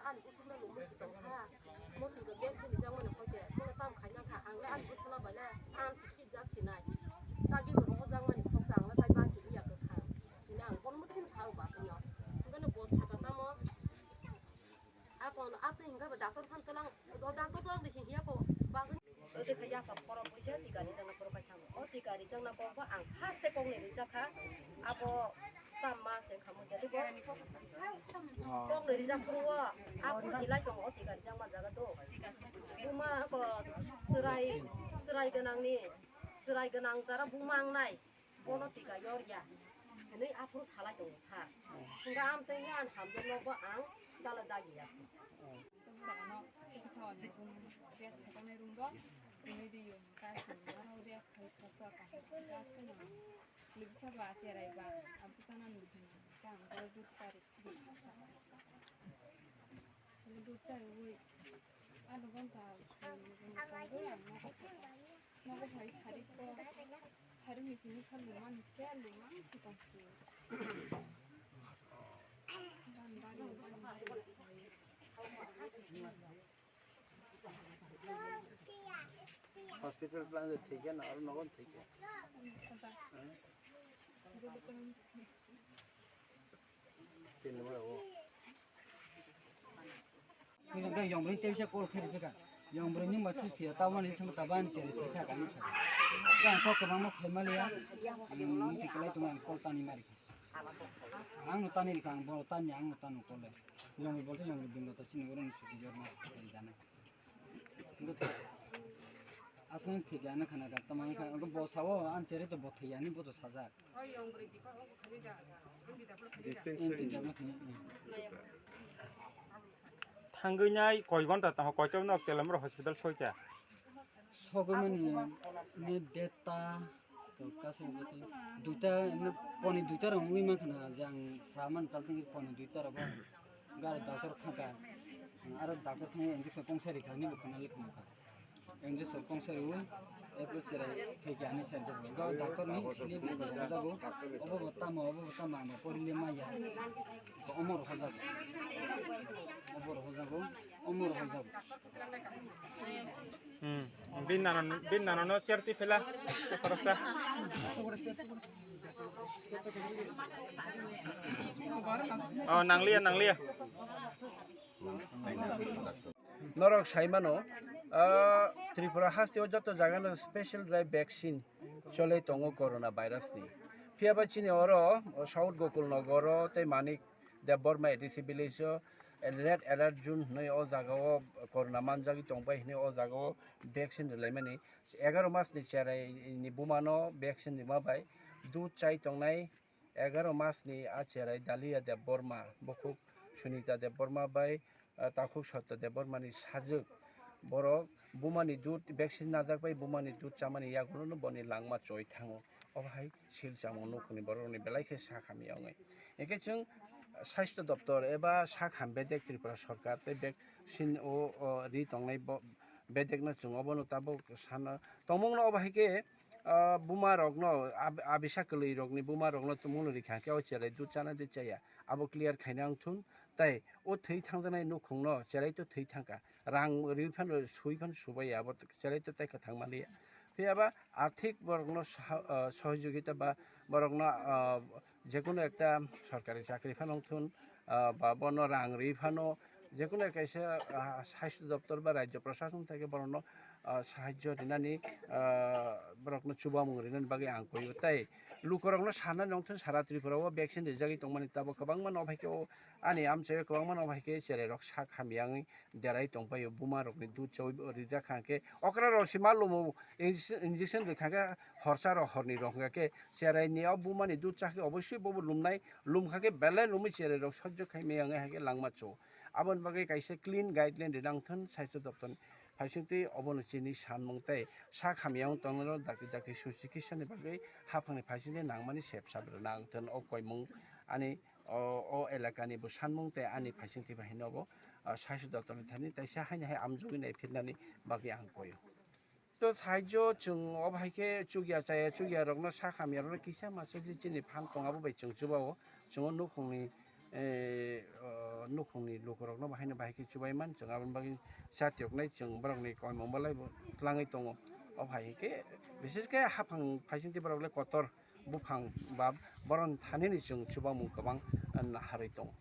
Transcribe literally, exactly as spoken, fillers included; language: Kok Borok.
Ani bwswkno lungwi si tong kha. Mo twi rok bag sini jak mani khoite, mo tam khai nang kha. Ang le ani bwsala bai le tam si khit jak sinai. Tagi bo rohor jak mani khoksa, ang le tai ban sini ya kwkha. Hino ang kono mutin sa rw ba sini. Hingke no bo saka tamo. Akon, atwi hingke bo doctor phan tlang, do doctor tlang di sini ya ko. Ba Tei khe yapha khorok buisa tika rijak na phuru kaitam. O tika rijak na kok bo ang haste kok ni rijak kha. Abo tam ma se kha mo jadi bo. Kok ni rijak phuru o aphuru hilai tongo o tika rijak ma jaga do. Buma ko chwrai, chwrai gwnang ni, chwrai gwnang jara buma wngnai. Bono tika yor ya. Hwnwi aphuru salai tongo sa. Hwnga am tei ang hamjak no bo ang dala dagi ya se. Borok ano kisa o room, gas khajaknai room bo, tini di yung, gas ni aro gas khai sa sa ka, gas ko na, lebisa ba cherai ba, abisa na ni hino, tang bo dut chari, dut chari ui, ano gonta, ang nogo phai sari ko, sari ni sini kha lumani se, lumani se tong si. Hospital plan de thik na aro nogon thik. Tin number o. Yang beri tebisa call khe rikha. Yang beri ni masu thia tawani chama taban chere thisa kani sa. Yang kok kebang mas hemaliya. Ang ni tiklai tong ang call tani mari. Ang no tani rikha ang bo tani ang no tanu call le. Yang beri bolte yang beri dinglo ta sini orang suki jorna jana. Aswk thik ya, ano khana ka, tamani kha, bo sao, an chere to bo thik ya, ani bo to sajak. Distinction. Thangwi nai koi ghonta tong, koi ta no Telamra hospital soita. Sogwi mani, ni deta, to kaso duita, poni duita rok wngwi mankha na, jang saman kalteng poni duita rok. Gari doctor thangkha, aro doctor thangwi injection kongsa rikha, ani bo khana le khna kha. Injection kongsa riwi, ekro cherai thwikha ani side jago. Gari doctor ni sini bo jago, obo bo tamo, obo bo tamo, ama porile maya. Omo rok hojago. Obo rok hojago, omo rok hojago. Hmm. Bin nano, bin nano no chair ti phela. Khoroksa. Oh, nangliya, nangliya. Norok sai mano, ah, Tripura hasteo joto jagano special drive vaccine chole tongo corona virus ni. Phiya ba chini oro South Gokul Nogoro tei Manik Debbarma A D C village o red alert zone hinwi o jaga o corona manjagwi tongbai hinwi o jaga o vaccine rwlaimani. Egaroh mas ni cherai ni buma no vaccine rwma bai dud chai tongnai egaroh mas ni a cherai Dalia Debbarma, bukhuk Sunita Debbarma bai, ah, takhuk Satya Debbarma ni sajwk. Borok buma ni dud vaccine najak bai buma ni dud chamani yagulo no boni langma choi thango. Obo hai sil chamung nukhungni borok rokni belai khe sak hamya wngwi. Hinkhe chwng Sasthya Doptor eba sak ham bedek Tripura Sarkar tei vaccine o, o ri tongnai bo bedekno chwng obono tabuk sana tongmungno obo hai khe, ah, buma rokno ab-, abisa kwlwi rokni buma rokno tongmungno rikha khe o cherai dud chana de chaya abo clear khaina wngthun tei o thwi thangjaknai nukhungno cherai to thwi thangkha rang ri phano sui phano subaiya abo cherai to tei kwthang manliya. Phiya ba arthik borokno saha-, ah, sohojogita ba borokno, ah, jekunu ekta sorkari chakri phano wngthun, ah, ba bono rang ri phano jekunu kaisa, ah, sasthya doptor ba rajya prashason theke borokno, ah, sahajyo rinani, ah, borokno chubamung rinani bagwi ang koio. Tei lukorokno sanani wngthun sara Tripura o vaccine rijagwi tongmani tabuk kwbangma no hai khe o ani amchaio kwbangma no hai khe cherai rok sak hamya wngwi derai tongpaio, buma rokni dud chawi rijak kha khe okra rok se ma lumo injection rikha khe horsa rok horni rok hwnkha khe cherai ni o buma ni dud chakhe obosoi bobo lumnai, lumkha khe belai lumwi cherai rok sojjo khai maya wngwi hai khe langma cho. Aboni bagwi kaisa clean guideline rina wngthun sasthya doptor ni phaisingtwi obono chini sanmung tei sak hamya wng tongnai rok dakti dakti suchikitsa ni bagwi haphang ni phaisingtwi nangmani sep sap rwna wngthun o koimung ani o, o elakani bo sanmung tei ani phaisingtwi bai hino bo, ah, sasthya doptor ni thani tei sa haino hai amjogwi nai phirnani bagwi ang koio. To sahajyo chwng obo hai khe chukya chaya chukya rokno sak hamya rokno kisa masa je chini phan tong abo bai chwng chuba o chwng o nukhungni, eh, ah, nukhungni lukurokno bahaino bahai khe chubai man, chwng aboni bagwi chatiyoknai, chwng borokni koimung belai bo tlangwi tongo. O hai khe bises khe haphang phaisingtwi borok le kotor buphang ba boron thanini chwng chubamung kwbang, ah, harwi tongo.